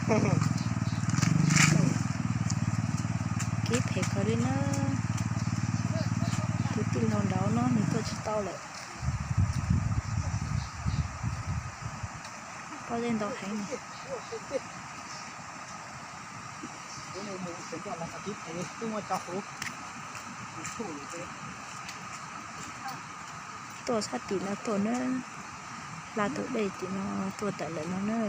Kev phem kawg li na. Tus tij laug nraud no nws tuaj tsis tau lawm. Pob zeb ntau heev. Tuaj sab tim no tuaj na, hla tus dej tim no tuaj tawm lawm no na.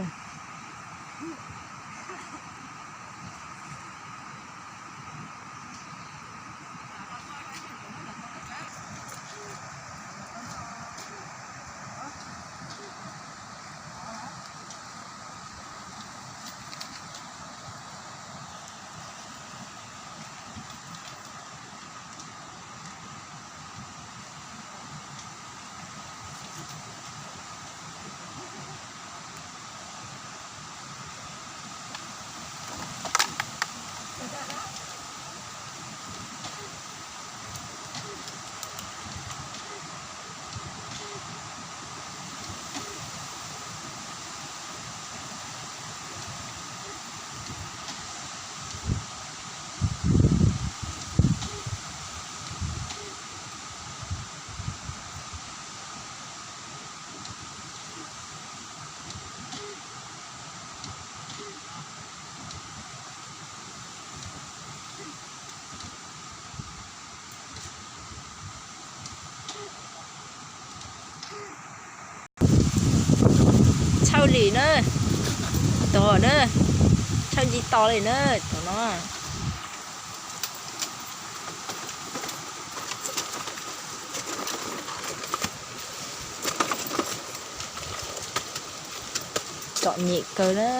Tshawj li na, tog na, tshawj nci to li na, tog no. Tsom nyem kawg na,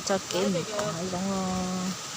tso kev mus tom hav zoov os.